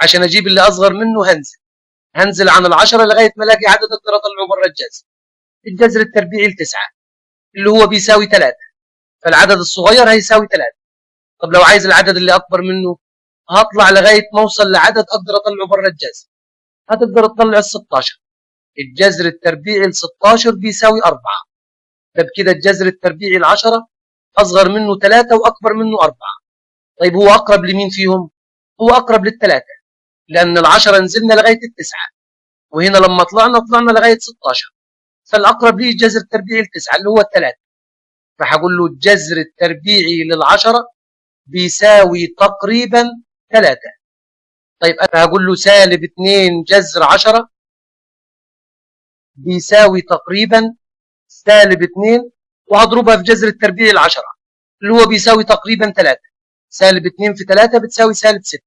عشان اجيب اللي اصغر منه هنزل عن العشرة لغاية ما الاقي عدد اقدر اطلعه بره الجذر. الجذر التربيعي لتسعة اللي هو بيساوي 3، فالعدد الصغير هيساوي 3. طب لو عايز العدد اللي اكبر منه هطلع لغاية ما اوصل لعدد اقدر اطلعه بره الجذر. هتقدر تطلع ال 16. الجذر التربيعي ل 16 بيساوي 4. طب كده الجذر التربيعي ل 10 اصغر منه 3 واكبر منه 4. طيب هو اقرب لمين فيهم؟ هو اقرب للثلاثه، لان العشرة نزلنا لغاية التسعة، وهنا لما طلعنا لغاية 16، فالاقرب ليه الجذر التربيعي لتسعة اللي هو الثلاثة. فهقول له الجذر التربيعي للعشرة بيساوي تقريبا 3. طيب انا هقول له سالب 2 جذر 10 بيساوي تقريبا سالب 2، وهضربها في جذر التربيعي العشرة اللي هو بيساوي تقريبا 3. سالب 2 في 3 بتساوي سالب 6.